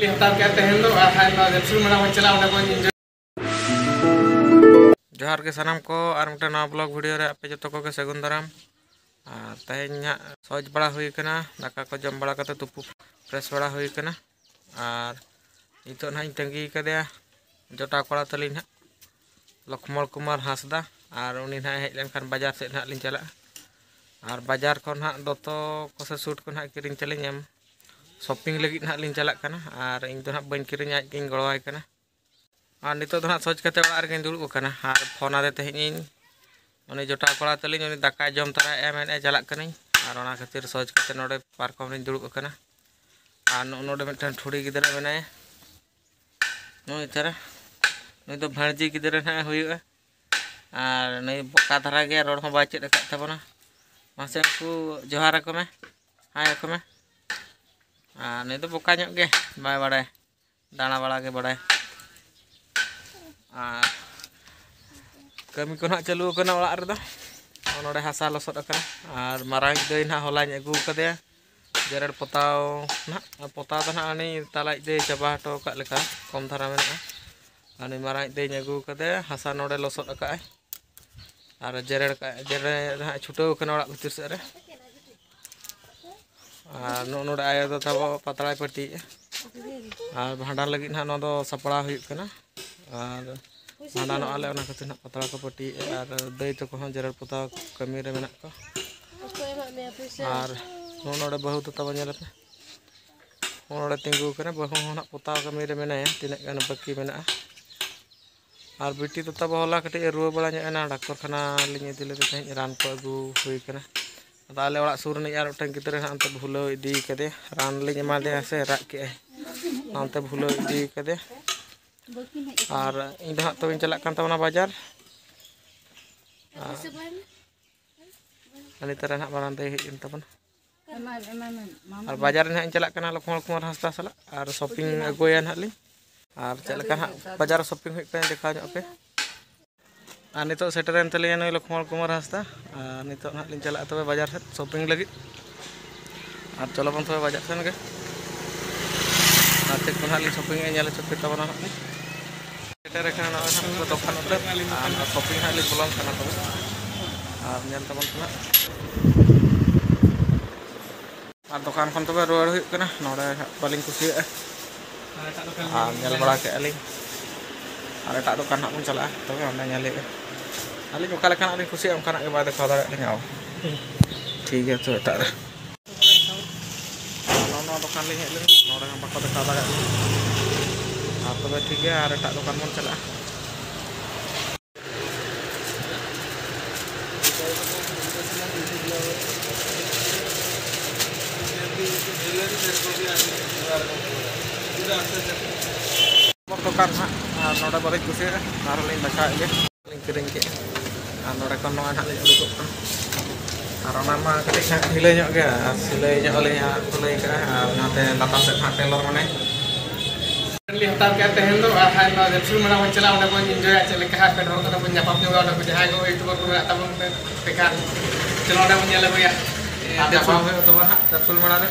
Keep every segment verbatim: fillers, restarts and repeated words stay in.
ᱦᱟᱛᱟᱣ ᱠᱮᱫ ᱛᱟᱦᱮᱱ ᱫᱚ, ᱟᱨ ᱦᱟᱸᱜ ᱱᱚᱣᱟ ᱨᱮᱞᱥᱩᱨ ᱢᱮᱞᱟ ᱵᱚᱱ ᱪᱟᱞᱟᱜᱼᱟ, ᱚᱸᱰᱮ ᱵᱚᱱ enjoy᱾ ᱡᱚᱦᱟᱨ ᱜᱮ ᱥᱟᱱᱟᱢ ᱠᱚ, ᱟᱨ ᱢᱤᱫᱴᱟᱝ ᱱᱟᱣᱟ vlog video ᱨᱮ ᱟᱯᱮ ᱡᱚᱛᱚ ᱠᱚᱜᱮ ᱥᱟᱹᱜᱩᱱ ᱫᱟᱨᱟᱢ᱾ ᱟᱨ ᱛᱮᱦᱮᱧ ᱦᱟᱸᱜ ᱥᱚᱡᱽ ᱵᱟᱲᱟ ᱦᱩᱭ ᱠᱟᱱᱟ, ᱫᱟᱠᱟ ᱠᱚ ᱡᱚᱢ ᱵᱟᱲᱟ ᱠᱟᱛᱮ ᱛᱩᱯᱩ fresh ᱵᱟᱲᱟ ᱦᱩᱭ ᱠᱟᱱᱟ᱾ ᱟᱨ ᱱᱤᱛᱚᱜ ᱱᱟᱦᱟᱜ ᱤᱧ ᱛᱟᱺᱜᱤ ᱠᱟᱫᱮᱭᱟ ᱡᱚᱴᱟᱣ ᱠᱚᱲᱟ ᱛᱟᱹᱞᱤᱧ ᱦᱟᱸᱜ, ᱞᱚᱠᱷᱢᱚᱬ ᱠᱩᱢᱟᱨ ᱦᱟᱸᱥᱫᱟ᱾ ᱟᱨ ᱩᱱᱤ ᱱᱟᱦᱟᱜ ᱦᱮᱡ ᱞᱮᱱᱠᱷᱟᱱ ᱵᱟᱡᱟᱨ ᱥᱮᱫ ᱱᱟᱦᱟᱜ ᱞᱤᱧ ᱪᱟᱞᱟᱜᱼᱟ᱾ ᱟᱨ ᱵᱟᱡᱟᱨ ᱠᱷᱚᱱ ᱦᱟᱸᱜ ᱫᱚᱛᱚ ᱠᱚᱥᱮ suit ᱠᱚ ᱱᱟᱦᱟᱜ ᱠᱤᱨᱤᱧ ᱛᱮᱞᱤᱧ ᱮᱢ, shopping ᱞᱟᱹᱜᱤᱫ ᱱᱟᱦᱟᱜ ᱞᱤᱧ ᱪᱟᱞᱟᱜ ᱠᱟᱱᱟ᱾ ᱟᱨ ᱤᱧ ᱫᱚ ᱱᱟᱦᱟᱜ ᱵᱟᱹᱧ ᱠᱤᱨᱤᱧᱟ, ᱟᱡ ᱜᱤᱧ ᱜᱚᱲᱚᱣᱟᱭ ᱠᱟᱱᱟ᱾ ᱟᱨ ᱱᱤᱛᱚᱜ ᱫᱚ ᱱᱟᱦᱟᱜ ᱥᱚᱡᱽ ᱠᱟᱛᱮ ᱚᱲᱟᱜ ᱨᱮᱜᱮᱧ ᱫᱩᱲᱩᱵ ᱟᱠᱟᱱᱟ᱾ ᱟᱨ ᱯᱷᱳᱱ ᱟᱫᱮ ᱛᱟᱦᱮᱸᱫ ᱤᱧ, ᱩᱱᱤ ᱡᱚᱴᱟᱣ ᱠᱚᱲᱟ ᱛᱟᱹᱞᱤᱧ, ᱩᱱᱤ ᱫᱟᱠᱟᱭ ᱡᱚᱢ ᱛᱚᱨᱟᱭᱮᱫᱼᱟ, ᱢᱮᱱᱮᱫᱼᱟ ᱪᱟᱞᱟᱜ ᱠᱟᱹᱱᱟᱹᱧ᱾ ᱟᱨ ᱚᱱᱟ ᱠᱷᱟᱹᱛᱤᱨ ᱥᱚᱡᱽ ᱠᱟᱛᱮ ᱱᱚᱰᱮ ᱯᱟᱨᱠᱚᱢ ᱨᱤᱧ ᱫᱩᱲᱩᱵ ᱟᱠᱟᱱᱟ᱾ ᱟᱨ ᱱᱚᱜᱼᱚ ᱱᱚᱰᱮ ᱢᱤᱫᱴᱟᱝ ᱴᱷᱩᱲᱤ ᱜᱤᱫᱽᱨᱟᱹ ᱢᱮᱱᱟᱭᱟ, ᱱᱩᱭ ᱛᱟᱨᱟ, ᱱᱩᱭ ᱫᱚ ᱵᱷᱟᱹᱬᱡᱤ ᱜᱤᱫᱽᱨᱟᱹ ᱱᱟᱦᱟᱜ ᱮ ᱦᱩᱭᱩᱜᱼᱟ᱾ ᱟᱨ ᱱᱩᱭ ᱵᱚᱠᱟ ᱫᱷᱟᱨᱟ ᱜᱮᱭᱟ, ᱨᱚᱲ ᱦᱚᱸ ᱵᱟᱭ ᱪᱮᱫ ᱟᱠᱟᱫ ᱛᱟᱵᱚᱱᱟ᱾ ᱢᱟᱥᱮ ᱩᱱᱠᱩ ᱡᱚᱦᱟᱨ ᱟᱠᱚ ᱢᱮ, ᱦᱟᱭ ᱟᱠᱚ ᱢᱮ᱾ ᱟᱨ ᱱᱩᱭ ᱫᱚ ᱵᱚᱠᱟ ᱧᱚᱜ ᱜᱮ, ᱵᱟᱭ ᱵᱟᱲᱟᱭᱟ, ᱫᱟᱬᱟ ᱵᱟᱲᱟ ᱜᱮ ᱵᱟᱲᱟᱭᱟ᱾ ᱟᱨ ᱠᱟᱹᱢᱤ ᱠᱚ ᱱᱟᱦᱟᱜ ᱪᱟᱹᱞᱩ ᱟᱠᱟᱱᱟ ᱚᱲᱟᱜ ᱨᱮᱫᱚ᱾ ᱱᱚᱜᱼᱚ ᱱᱚᱰᱮ ᱦᱟᱥᱟ ᱞᱚᱥᱚᱫ ᱟᱠᱟᱱᱟ᱾ ᱟᱨ ᱢᱟᱨᱟᱝ ᱫᱟᱹᱭ ᱱᱟᱦᱟᱜ ᱦᱚᱞᱟᱧ ᱟᱹᱜᱩ ᱟᱠᱟᱫᱮᱭᱟ ᱡᱮᱨᱮᱲ ᱯᱚᱛᱟᱣ ᱱᱟᱦᱟᱜ᱾ ᱯᱚᱛᱟᱣ ᱫᱚ ᱱᱟᱦᱟᱜ ᱩᱱᱤ ᱛᱟᱞᱟᱭᱤᱡ ᱫᱟᱹᱭ ᱪᱟᱵᱟ ᱦᱚᱴᱚ ᱟᱠᱟᱫ ᱞᱮᱠᱟ, ᱠᱚᱢ ᱫᱷᱟᱨᱟ ᱢᱮᱱᱟᱜᱼᱟ᱾ ᱟᱨ ᱩᱱᱤ ᱢᱟᱨᱟᱝ ᱫᱟᱹᱭ ᱟᱹᱜᱩ ᱟᱠᱟᱫᱮᱭᱟ, ᱦᱟᱥᱟ ᱱᱚᱰᱮ ᱞᱚᱥᱚᱫ ᱟᱠᱟᱫᱼᱟᱭ᱾ ᱟᱨ ᱡᱮᱨᱮᱲ ᱠᱟᱜ, ᱡᱮᱨᱮᱲ ᱨᱮ ᱦᱟᱸᱜ ᱪᱷᱩᱴᱟᱹᱣ ᱠᱟᱱᱟ ᱚᱲᱟᱜ ᱵᱷᱤᱛᱤᱨ ᱥᱮᱫ ᱨᱮ᱾ ᱟᱨ ᱱᱚᱜᱼᱚ ᱱᱚᱰᱮ ᱟᱭᱳ ᱫᱚ ᱛᱟᱵᱚ ᱯᱟᱛᱲᱟᱭ ᱯᱟᱹᱴᱤᱭᱮᱫᱼᱟ᱾ ᱟᱨ ᱵᱷᱟᱸᱰᱟᱱ ᱞᱟᱹᱜᱤᱫ ᱱᱟᱦᱟᱜ ᱱᱚᱣᱟ ᱫᱚ ᱥᱟᱯᱲᱟᱣ ᱦᱩᱭᱩᱜ ᱠᱟᱱᱟ᱾ ᱟᱨ ᱵᱷᱟᱸᱰᱟᱱᱚᱜᱼᱟ ᱞᱮ, ᱚᱱᱟ ᱠᱷᱟᱹᱛᱤᱨ ᱱᱟᱦᱟᱜ ᱯᱟᱛᱲᱟ ᱠᱚ ᱯᱟᱹᱴᱤᱭᱮᱫᱼᱟ᱾ ᱟᱨ ᱫᱟᱹᱭ ᱛᱟᱠᱚ ᱦᱚᱸ ᱡᱮᱨᱮᱲ ᱯᱚᱛᱟᱣ ᱠᱟᱹᱢᱤ ᱨᱮ ᱢᱮᱱᱟᱜ ᱠᱚᱣᱟ᱾ ᱟᱨ ᱱᱚᱜᱼᱚ ᱱᱚᱰᱮ ᱵᱟᱹᱦᱩ ᱫᱚ ᱛᱟᱵᱚ ᱧᱮᱞ ᱯᱮ, ᱱᱚᱜᱼᱚ ᱱᱚᱰᱮ ᱛᱤᱸᱜᱩ ᱟᱠᱟᱱᱟ᱾ ᱵᱟᱹᱦᱩ ᱦᱚᱸ ᱱᱟᱦᱟᱜ ᱯᱚᱛᱟᱣ ᱠᱟᱹᱢᱤ ᱨᱮ ᱢᱮᱱᱟᱭᱟ, ᱛᱤᱱᱟᱹᱜ ᱜᱟᱱ ᱵᱟᱹᱠᱤ ᱢᱮᱱᱟᱜᱼᱟ᱾ ᱟᱨ ᱵᱤᱴᱤ ᱫᱚ ᱛᱟᱵᱚ ᱦᱚᱞᱟ ᱠᱟᱹᱴᱤᱡ ᱮ ᱨᱩᱣᱟᱹ ᱵᱟᱲᱟ ᱧᱚᱜ ᱮᱱᱟ, ᱰᱟᱠᱛᱚᱨ ᱠᱷᱟᱱᱟ ᱞᱤᱧ ᱤᱫᱤ ᱞᱮᱫᱮ ᱛᱟᱦᱮᱸᱫ, ᱨᱟᱱ ᱠᱚ ᱟᱹᱜᱩ ᱦᱩᱭ ᱠᱟᱱᱟ᱾ ᱟᱫᱚ ᱟᱞᱮ ᱚᱲᱟᱜ ᱥᱩᱨ ᱨᱤᱱᱤᱡ ᱟᱨ ᱢᱤᱫᱴᱟᱝ ᱜᱤᱫᱽᱨᱟᱹ ᱦᱟᱸᱜ ᱚᱱᱛᱮ ᱵᱷᱩᱞᱟᱹᱣ ᱤᱫᱤ ᱠᱟᱫᱮᱭᱟ, ᱨᱟᱱ ᱞᱤᱧ ᱮᱢᱟ ᱫᱮᱭᱟ ᱥᱮ ᱨᱟᱜ ᱠᱮᱜᱼᱟᱭ, ᱚᱱᱟᱛᱮ ᱵᱷᱩᱞᱟᱹᱣ ᱤᱫᱤ ᱠᱟᱫᱮᱭᱟ᱾ ᱟᱨ ᱤᱧ ᱫᱚ ᱦᱟᱸᱜ ᱛᱚᱵᱮᱧ ᱪᱟᱞᱟᱜ ᱠᱟᱱ ᱛᱟᱵᱚᱱᱟ ᱵᱟᱡᱟᱨ᱾ ᱟᱨ ᱱᱮᱛᱟᱨ ᱦᱟᱸᱜ ᱢᱟᱨᱟᱝ ᱫᱟᱹᱭ ᱦᱮᱡ ᱮᱱ ᱛᱟᱵᱚᱱᱟ᱾ ᱟᱨ ᱵᱟᱡᱟᱨ ᱨᱮ ᱱᱟᱦᱟᱜ ᱤᱧ ᱪᱟᱞᱟᱜ ᱠᱟᱱᱟ ᱞᱚᱠᱷᱢᱚᱬ ᱠᱩᱢᱟᱨ ᱦᱟᱸᱥᱫᱟ ᱥᱟᱞᱟᱜ, ᱟᱨ shopping ᱟᱹᱜᱩᱭᱟ ᱱᱟᱦᱟᱜ ᱞᱤᱧ᱾ ᱟᱨ ᱪᱮᱫ ᱞᱮᱠᱟ ᱱᱟᱦᱟᱜ ᱵᱟᱡᱟᱨ ᱨᱮ shopping ᱦᱩᱭᱩᱜ ᱠᱟᱱᱟ, ᱫᱮᱠᱷᱟᱣ ᱧᱚᱜ ᱟᱯᱮ᱾ ᱟᱨ ᱱᱤᱛᱚᱜ ᱥᱮᱴᱮᱨᱮᱱ ᱛᱟᱞᱤᱧᱟ ᱱᱩᱭ ᱞᱚᱠᱷᱢᱚᱬ ᱠᱩᱢᱟᱨ ᱦᱟᱸᱥᱫᱟ᱾ ᱟᱨ ᱱᱤᱛᱚᱜ ᱱᱟᱦᱟᱜ ᱞᱤᱧ ᱪᱟᱞᱟᱜᱼᱟ ᱛᱚᱵᱮ ᱵᱟᱡᱟᱨ ᱥᱮᱫ shopping ᱞᱟᱹᱜᱤᱫ᱾ ᱟᱨ ᱪᱚᱞᱚ ᱵᱚᱱ ᱛᱚᱵᱮ ᱵᱟᱡᱟᱨ ᱥᱮᱱ ᱜᱮ᱾ ᱟᱨ ᱪᱮᱫ ᱠᱚ ᱱᱟᱦᱟᱜ ᱞᱤᱧ ᱥᱚᱯᱤᱝ ᱮᱫᱼᱟ, ᱧᱮᱞ ᱦᱚᱪᱚ ᱯᱮ ᱛᱟᱵᱚᱱᱟ ᱱᱟᱦᱟᱜ ᱞᱤᱧ᱾ ᱥᱮᱴᱮᱨ ᱟᱠᱟᱱᱟ ᱱᱚᱜᱼᱚᱭ ᱱᱟᱦᱟᱜ ᱫᱚᱠᱟᱱ ᱩᱛᱟᱹᱨ, ᱟᱨ ᱥᱚᱯᱤᱝ ᱦᱟᱸᱜ ᱞᱤᱧ ᱵᱚᱞᱚᱱ ᱠᱟᱱᱟ ᱛᱚᱵᱮ, ᱟᱨ ᱧᱮᱞ ᱛᱟᱵᱚᱱ ᱯᱮ ᱱᱟᱦᱟᱜ᱾ ᱟᱨ ᱫᱚᱠᱟᱱ ᱠᱷᱚᱱ ᱛᱚᱵᱮ ᱨᱩᱣᱟᱹᱲ ᱦᱩᱭᱩᱜ ᱠᱟᱱᱟ, ᱱᱚᱰᱮ ᱦᱟᱸᱜ ᱵᱟᱹᱞᱤᱧ ᱠᱩᱥᱤᱭᱟᱜᱼᱟ᱾ ᱟᱨ ᱧᱮᱞ ᱵᱟᱲᱟ ᱠᱮᱫᱼᱟ ᱞᱤᱧ, ᱟᱨ ᱮᱴᱟᱜ ᱫᱚᱠᱟᱱ ᱦᱟᱸᱜ ᱵᱚᱱ ᱪᱟᱞᱟᱜᱼᱟ, ᱛᱚᱵᱮ ᱚᱸᱰᱮ ᱧᱮᱞ ᱦᱩᱭᱩᱜᱼᱟ᱾ ᱟᱹᱞᱤᱧ ᱚᱠᱟ ᱞᱮᱠᱟᱱᱟᱜ ᱞᱤᱧ ᱠᱩᱥᱤᱭᱟᱜᱼᱟ, ᱚᱱᱠᱟᱱᱟᱜ ᱜᱮ ᱵᱟᱭ ᱫᱮᱠᱷᱟᱣ ᱫᱟᱲᱮᱭᱟᱜ ᱞᱤᱧᱟ᱾ ᱴᱷᱤᱠ ᱜᱮᱭᱟ, ᱛᱚ ᱮᱴᱟᱜ ᱨᱮ᱾ ᱱᱚᱜᱼᱚ ᱱᱚᱣᱟ ᱫᱚᱠᱟᱱ ᱞᱤᱧ ᱦᱮᱡ ᱞᱮᱱᱟ, ᱱᱚᱰᱮ ᱦᱚᱸ ᱵᱟᱠᱚ ᱫᱮᱠᱷᱟᱣ ᱫᱟᱲᱮᱭᱟᱜ ᱠᱟᱱᱟ᱾ ᱟᱨ ᱛᱚᱵᱮ ᱴᱷᱤᱠ ᱜᱮᱭᱟ, ᱟᱨ ᱮᱴᱟᱜ ᱫᱚᱠᱟᱱ ᱵᱚᱱ ᱪᱟᱞᱟᱜᱼᱟ᱾ ᱫᱚᱠᱟᱱ ᱦᱟᱸᱜ, ᱟᱨ ᱱᱚᱰᱮ ᱵᱟᱹᱞᱤᱧ ᱠᱩᱥᱤᱭᱟᱜᱼᱟ, ᱟᱨᱦᱚᱸ ᱞᱤᱧ ᱫᱮᱠᱷᱟᱣᱮᱫ ᱜᱮ᱾ ᱞᱤᱧ ᱠᱤᱨᱤᱧ ᱠᱮᱫᱼᱟ᱾ ᱟᱨ ᱱᱚᱰᱮ ᱠᱷᱚᱱ ᱱᱚᱣᱟ ᱱᱟᱦᱟᱜ ᱞᱤᱧ ᱩᱰᱩᱠᱚᱜ ᱠᱟᱱᱟ᱾ ᱟᱨ ᱚᱱᱟ ᱢᱟ ᱠᱟᱹᱴᱤᱡ ᱦᱟᱸᱜ ᱰᱷᱤᱞᱟᱹ ᱧᱚᱜ ᱜᱮᱭᱟ, ᱟᱨ ᱥᱤᱞᱟᱹᱭ ᱧᱚᱜ ᱟᱹᱞᱤᱧ ᱦᱟᱸᱜ ᱠᱷᱩᱞᱟᱹᱭ ᱠᱟᱜᱼᱟ, ᱟᱨ ᱚᱱᱟᱛᱮ ᱞᱟᱛᱟᱨ ᱥᱮᱫ ᱦᱟᱸᱜ ᱴᱮᱞᱚᱨ ᱢᱟᱱᱮ᱾ ᱞᱤᱧ ᱦᱟᱛᱟᱣ ᱠᱮᱫᱼᱟ ᱛᱮᱦᱮᱧ ᱫᱚ, ᱟᱨ ᱦᱟᱸᱜ ᱱᱚᱣᱟ ᱨᱮᱯᱥᱩᱞ ᱢᱮᱞᱟ ᱵᱚᱱ ᱪᱟᱞᱟᱜᱼᱟ, ᱚᱸᱰᱮ ᱵᱚᱱ ᱮᱱᱡᱚᱭᱟ, ᱪᱮᱫ ᱞᱮᱠᱟ ᱦᱟᱸᱜ ᱯᱮ ᱦᱚᱲ ᱠᱚᱫᱚ ᱵᱚᱱ ᱧᱟᱯᱟᱢ ᱧᱚᱜᱼᱟ, ᱚᱸᱰᱮ ᱠᱚ ᱡᱟᱦᱟᱸᱭ ᱠᱚ ᱤᱭᱩᱴᱩᱵᱟᱨ ᱠᱚ ᱢᱮᱱᱟᱜ ᱛᱟᱵᱚᱱ ᱯᱮ ᱵᱮᱠᱟᱨ, ᱪᱚᱞᱚ ᱚᱸᱰᱮ ᱵᱚᱱ ᱧᱮᱞ ᱟᱹᱜᱩᱭᱟ᱾ ᱟᱨ ᱧᱟᱯᱟᱢ ᱦᱩᱭᱩᱜᱼᱟ ᱛᱚᱵᱮ ᱦᱟᱸᱜ ᱨᱮᱯᱥᱩᱞ ᱢᱮᱞᱟ ᱨᱮ᱾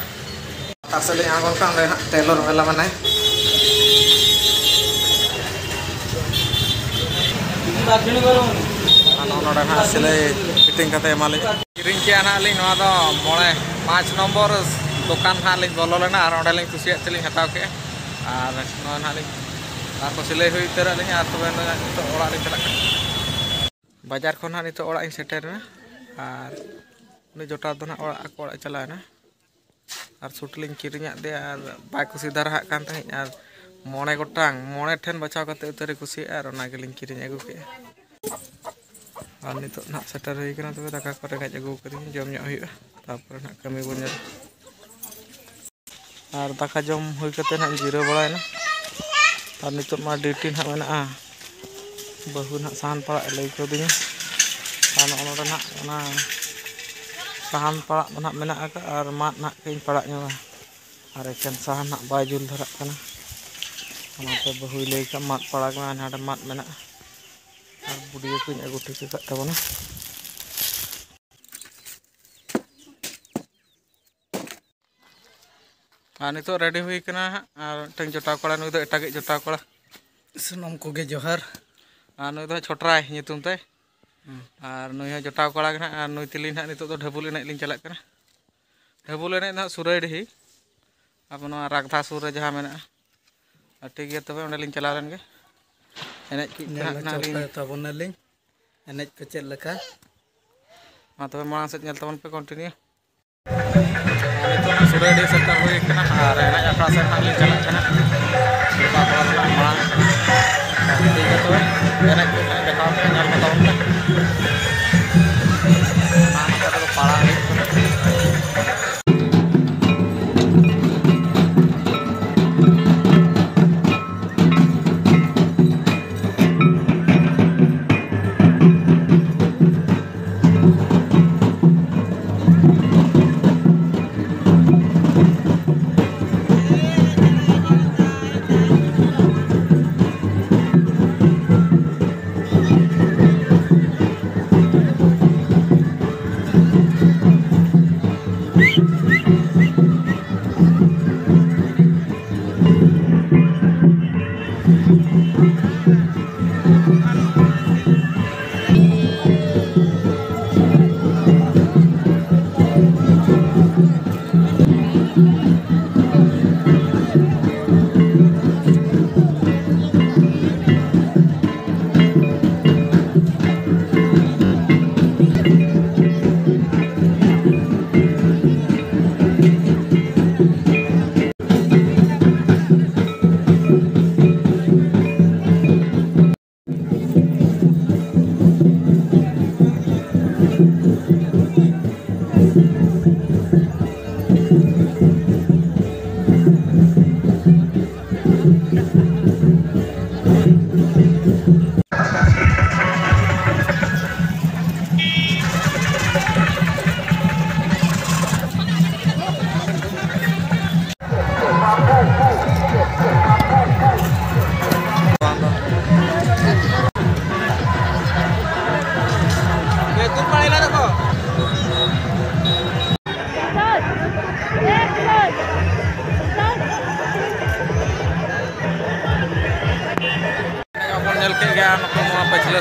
ᱞᱟᱛᱟᱨ ᱥᱮᱫ ᱞᱤᱧ ᱟᱬᱜᱚᱱ ᱠᱟᱱᱟ, ᱚᱸᱰᱮ ᱦᱟᱸᱜ ᱴᱮᱞᱚᱨ ᱢᱮᱞᱟ ᱢᱮᱱᱟᱭ᱾ ᱟᱨ ᱱᱚᱜᱼᱚ ᱱᱚᱰᱮ ᱦᱟᱸᱜ ᱥᱤᱞᱟᱹᱭ ᱯᱷᱤᱴᱤᱝ ᱠᱟᱛᱮ ᱮᱢᱟᱞᱤᱧ᱾ ᱠᱤᱨᱤᱧ ᱠᱮᱜᱼᱟ ᱱᱟᱦᱟᱜ ᱞᱤᱧ ᱱᱚᱣᱟ ᱫᱚ ᱢᱚᱬᱮ, ᱯᱟᱸᱪ ᱱᱚᱢᱵᱚᱨ ᱫᱚᱠᱟᱱ ᱱᱟᱦᱟᱜ ᱞᱤᱧ ᱵᱚᱞᱚ ᱞᱮᱱᱟ ᱟᱨ ᱚᱸᱰᱮ ᱞᱤᱧ ᱠᱩᱥᱤᱭᱟᱜ ᱛᱮᱞᱤᱧ ᱦᱟᱛᱟᱣ ᱠᱮᱜᱼᱟ᱾ ᱟᱨ ᱱᱚᱣᱟ ᱱᱟᱦᱟᱜ ᱞᱤᱧ, ᱟᱨ ᱠᱚ ᱥᱤᱞᱟᱹᱭ ᱦᱩᱭ ᱩᱛᱟᱹᱨᱟᱜ ᱞᱤᱧᱟ ᱟᱨ ᱛᱚᱵᱮ ᱱᱤᱛᱚᱜ ᱚᱲᱟᱜ ᱞᱤᱧ ᱪᱟᱞᱟᱜ ᱠᱟᱱᱟ᱾ ᱵᱟᱡᱟᱨ ᱠᱷᱚᱱ ᱦᱟᱸᱜ ᱱᱤᱛᱚᱜ ᱚᱲᱟᱜ ᱤᱧ ᱥᱮᱴᱮᱨ ᱮᱱᱟ᱾ ᱟᱨ ᱩᱱᱤ ᱡᱚᱴᱟᱣ ᱫᱚ ᱱᱟᱦᱟᱜ ᱚᱲᱟᱜ, ᱟᱠᱚ ᱚᱲᱟᱜ ᱮ ᱪᱟᱞᱟᱣ ᱮᱱᱟ᱾ ᱟᱨ ᱥᱩᱴ ᱞᱤᱧ ᱠᱤᱨᱤᱧᱟᱜ ᱫᱮᱭᱟ, ᱟᱨ ᱵᱟᱭ ᱠᱩᱥᱤ ᱫᱷᱟᱨᱟ ᱟᱜ ᱠᱟᱱ ᱛᱟᱦᱮᱸᱫ, ᱟᱨ ᱢᱚᱬᱮ ᱜᱚᱴᱟᱝ, ᱢᱚᱬᱮ ᱴᱷᱮᱱ ᱵᱟᱪᱷᱟᱣ ᱠᱟᱛᱮ ᱩᱛᱟᱹᱨᱮ ᱠᱩᱥᱤᱭᱟᱜᱼᱟ, ᱟᱨ ᱚᱱᱟ ᱜᱮᱞᱤᱧ ᱠᱤᱨᱤᱧ ᱟᱹᱜᱩ ᱠᱮᱜᱼᱟ᱾ ᱟᱨ ᱱᱤᱛᱚᱜ ᱱᱟᱦᱟᱜ ᱥᱮᱴᱮᱨ ᱦᱩᱭ ᱠᱟᱱᱟ, ᱛᱚᱵᱮ ᱫᱟᱠᱟ ᱠᱚ ᱨᱮᱸᱜᱮᱡ ᱟᱹᱜᱩ ᱠᱟᱹᱫᱤᱧᱟ, ᱡᱚᱢ ᱧᱚᱜ ᱦᱩᱭᱩᱜᱼᱟ, ᱛᱟᱨᱯᱚᱨᱮ ᱱᱟᱦᱟᱜ ᱠᱟᱹᱢᱤ ᱵᱚᱱ ᱧᱮᱞᱟ᱾ ᱟᱨ ᱫᱟᱠᱟ ᱡᱚᱢ ᱦᱩᱭ ᱠᱟᱛᱮ ᱱᱟᱦᱟᱜ ᱤᱧ ᱡᱤᱨᱟᱹᱣ ᱵᱟᱲᱟᱭᱮᱱᱟ᱾ ᱟᱨ ᱱᱤᱛᱚᱜ ᱢᱟ ᱰᱤᱭᱩᱴᱤ ᱱᱟᱦᱟᱜ ᱢᱮᱱᱟᱜᱼᱟ, ᱵᱟᱹᱦᱩ ᱱᱟᱦᱟᱜ ᱥᱟᱦᱟᱱ ᱯᱟᱲᱟᱜ ᱮ ᱞᱟᱹᱭ ᱠᱟᱣᱫᱤᱧᱟ᱾ ᱟᱨ ᱱᱚᱜᱼᱚ ᱱᱚᱰᱮ ᱱᱟᱦᱟᱜ ᱚᱱᱟ ᱥᱟᱦᱟᱱ ᱯᱟᱲᱟᱜ ᱫᱚ ᱱᱟᱦᱟᱜ ᱢᱮᱱᱟᱜ ᱟᱠᱟᱫ, ᱟᱨ ᱢᱟᱫ ᱱᱟᱦᱟᱜ ᱠᱟᱹᱡ ᱤᱧ ᱯᱟᱲᱟᱜ ᱧᱚᱜᱟ᱾ ᱟᱨ ᱮᱠᱮᱱ ᱥᱟᱦᱟᱱ ᱱᱟᱦᱟᱜ ᱵᱟᱭ ᱡᱩᱞ ᱫᱷᱟᱨᱟᱜ ᱠᱟᱱᱟ, ᱚᱱᱟᱛᱮ ᱵᱟᱹᱦᱩᱭ ᱞᱟᱹᱭ ᱠᱟᱜ, "ᱢᱟᱫ ᱯᱟᱲᱟᱜ ᱢᱮ, ᱦᱟᱸᱰᱮ ᱢᱟᱫ ᱢᱮᱱᱟᱜᱼᱟ, ᱟᱨ ᱵᱩᱰᱤᱭᱟᱹ ᱠᱚᱧ ᱟᱹᱜᱩ ᱴᱷᱤᱠ ᱟᱠᱟᱫ ᱛᱟᱵᱚᱱᱟ᱾" ᱟᱨ ᱱᱤᱛᱚᱜ ᱨᱮᱰᱤ ᱦᱩᱭ ᱠᱟᱱᱟ ᱦᱟᱸᱜ, ᱟᱨ ᱢᱤᱫᱴᱟᱝ ᱡᱚᱴᱟᱣ ᱠᱚᱲᱟ, ᱱᱩᱭ ᱫᱚ ᱮᱴᱟᱜᱤᱡ ᱡᱚᱴᱟᱣ ᱠᱚᱲᱟ᱾ ᱥᱟᱱᱟᱢ ᱠᱚᱜᱮ ᱡᱚᱦᱟᱨ᱾ ᱟᱨ ᱱᱩᱭ ᱫᱚ ᱦᱟᱸᱜ ᱪᱷᱚᱴᱨᱟᱭ ᱧᱩᱛᱩᱢ ᱛᱟᱭ᱾ ᱦᱩᱸ᱾ ᱟᱨ ᱱᱩᱭ ᱦᱚᱸ ᱡᱚᱴᱟᱣ ᱠᱚᱲᱟ ᱜᱮ ᱱᱟᱦᱟᱜ, ᱟᱨ ᱱᱩᱭ ᱛᱤᱞᱤᱧ ᱱᱟᱦᱟᱜ ᱱᱤᱛᱚᱜ ᱫᱚ ᱰᱷᱟᱹᱵᱩᱞ ᱮᱱᱮᱡ ᱞᱤᱧ ᱪᱟᱞᱟᱜ ᱠᱟᱱᱟ᱾ ᱰᱷᱟᱹᱵᱩᱞ ᱮᱱᱮᱡ ᱫᱚ ᱦᱟᱸᱜ ᱥᱩᱨᱟᱹᱭᱰᱤᱦᱤ, ᱟᱵᱚ ᱱᱚᱣᱟ ᱨᱟᱜᱽᱫᱷᱟ ᱥᱩᱨ ᱨᱮ ᱡᱟᱦᱟᱸ ᱢᱮᱱᱟᱜᱼᱟ᱾ ᱟᱨ ᱴᱷᱤᱠ ᱜᱮᱭᱟ, ᱛᱚᱵᱮ ᱚᱸᱰᱮ ᱞᱤᱧ ᱪᱟᱞᱟᱣ ᱞᱮᱱ ᱜᱮ, ᱮᱱᱮᱡ ᱠᱚ ᱧᱮᱞ ᱦᱟᱸᱜ ᱦᱚᱪᱚ ᱱᱟᱦᱟᱜ ᱞᱤᱧ ᱯᱮ ᱛᱟᱵᱚᱱᱟᱞᱤᱧ ᱮᱱᱮᱡ ᱠᱚ ᱪᱮᱫ ᱞᱮᱠᱟ᱾ ᱢᱟ ᱛᱚᱵᱮ ᱢᱟᱲᱟᱝ ᱥᱮᱫ ᱧᱮᱞ ᱛᱟᱵᱚᱱ ᱯᱮ continue᱾ ᱱᱤᱛᱚᱜ ᱥᱩᱨᱟᱹᱭᱰᱤ ᱥᱮᱴᱮᱨ ᱦᱩᱭ ᱠᱟᱱᱟ ᱟᱨ ᱮᱱᱮᱡ ᱟᱠᱷᱲᱟ ᱥᱮᱫ ᱱᱟᱜ ᱞᱤᱧ ᱪᱟᱞᱟᱜ ᱠᱟᱱᱟ᱾ ᱚᱠᱟ ᱠᱚ ᱨᱮᱱᱟᱜ ᱢᱟᱲᱟᱝ ᱴᱷᱤᱠ ᱜᱮᱭᱟ, ᱛᱚᱵᱮ ᱮᱱᱮᱡ ᱠᱚ ᱱᱟᱜ ᱫᱮᱠᱷᱟᱣ ᱯᱮ, ᱧᱮᱞ ᱠᱚ ᱛᱟᱵᱚᱱ ᱯᱮ᱾ ᱢᱟ ᱱᱚᱛᱮ ᱨᱮᱫᱚ ᱯᱟᱲᱟ ᱦᱩᱭᱩᱜ ᱠᱟᱱᱟ᱾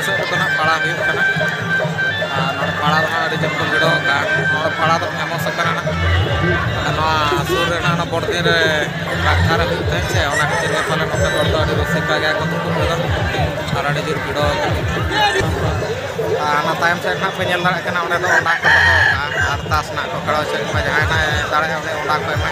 ᱥᱮᱫ ᱨᱮᱫᱚ ᱱᱟᱜ ᱯᱟᱲᱟ ᱦᱩᱭᱩᱜ ᱠᱟᱱᱟ᱾ ᱟᱨ ᱱᱚᱰᱮ ᱯᱟᱲᱟ ᱫᱚ ᱱᱟᱜ ᱟᱹᱰᱤ ᱡᱳᱨ ᱠᱚ ᱵᱷᱤᱲᱚᱜ ᱠᱟᱱ᱾ ᱱᱚᱰᱮ ᱯᱟᱲᱟ ᱫᱚ ᱯᱷᱮᱢᱟᱥ ᱟᱠᱟᱱᱟ ᱱᱟᱜ᱾ ᱟᱨ ᱱᱚᱣᱟ ᱥᱩᱨ ᱨᱮ ᱱᱟᱜ ᱚᱱᱟ ᱵᱚᱲᱫᱤᱱ ᱨᱮ ᱰᱟᱠᱛᱟᱨ ᱦᱩᱭᱩᱜ ᱛᱟᱦᱮᱸᱫ ᱥᱮ, ᱚᱱᱟ ᱠᱷᱟᱹᱛᱤᱨ ᱜᱮ ᱯᱟᱞᱮ ᱱᱚᱛᱮ ᱦᱚᱲ ᱫᱚ ᱟᱹᱰᱤ ᱨᱩᱥᱤᱠᱟ ᱜᱮᱭᱟ ᱠᱚ ᱛᱩᱯᱩᱫ ᱨᱮᱫᱚ᱾ ᱟᱨ ᱟᱹᱰᱤ ᱡᱳᱨ ᱵᱷᱤᱲᱚᱜ ᱠᱟᱱᱟ᱾ ᱟᱨ ᱚᱱᱟ ᱛᱟᱭᱚᱢ ᱥᱮᱫ ᱱᱟᱜ ᱯᱮ ᱧᱮᱞ ᱫᱟᱲᱮᱭᱟᱜ ᱠᱟᱱᱟ, ᱚᱸᱰᱮ ᱫᱚ ᱚᱸᱰᱟᱜ ᱠᱚ ᱫᱚᱦᱚ ᱠᱟᱜᱼᱟ᱾ ᱟᱨ ᱛᱟᱥ ᱱᱟᱜ ᱠᱚ ᱠᱷᱮᱲᱚ ᱦᱚᱪᱚᱭᱮᱫ ᱠᱚᱣᱟ, ᱡᱟᱦᱟᱸᱭ ᱱᱟᱜ ᱮ ᱫᱟᱲᱮᱭᱟᱜᱼᱟ ᱩᱱᱤ ᱚᱸᱰᱟᱜ ᱠᱚ ᱮᱢᱟ᱾